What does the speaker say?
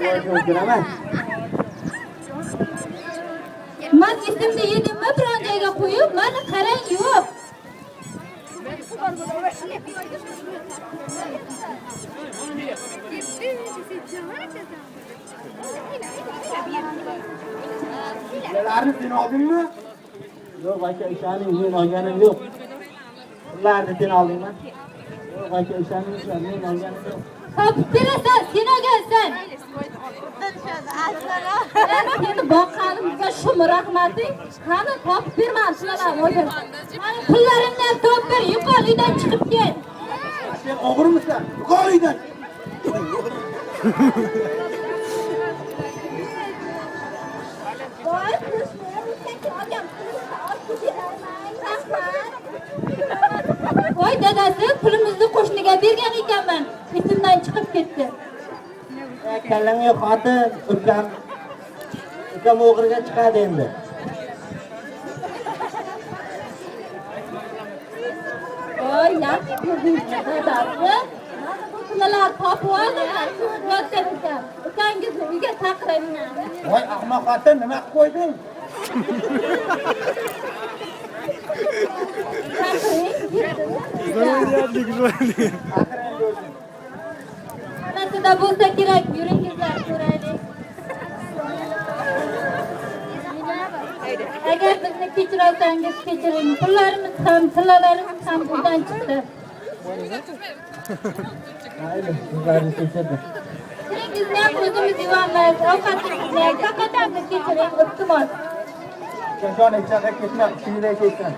Bo'lishi mumkin emas. Man esimda yedimmi biron joyga qo'yib, mana qarang, yo'q. Pullarni sen oldingmi? Yo'q aka, ishoning, men olganim yo'q. Pullarni sen oldingmi? Yo'q aka, ishoning, men olganim yo'q. Topib berasan, sen olgansan. Seni boqqanimizga shumi rahmating? Qani topib berman shularni olgansan. Mani pullarimni ham topib ber, yo'qol uydan chiqib ket. Sen o'g'rimisan? Yo'qol uydan. Voy, qo'shni, olgan pulimizni olib keterman. Rahmat. Voy dadasi, pulimizni qo'shniga bergan ekanman. Esimdan chiqib ketdi. Kallangga xotin, ukam o'g'riga chiqadi endi. Voy, yaxshi ko'rdingiz dadasi. Mana bu pullar topib oldim. Yotgan ekan. Ukangizni uyga chaqiring. Voy ahmoq xotin, nima qilib qo'yding? Chaqiring. Xonasida bo'lsa kerak, yuringizlar ko'raylik. Agar bizni kechirolsangiz kechiring. Pullarimiz ham, tillalarimiz ham uydan chiqdi. Mayli, sizlarni kechirdim. Kiringizni ham o'zimiz yuvamiz, ovqatingizni ham, faqat bizni kechiring, iltimos. Ukajon, hech yoqqa ketma, ishingda ketsin.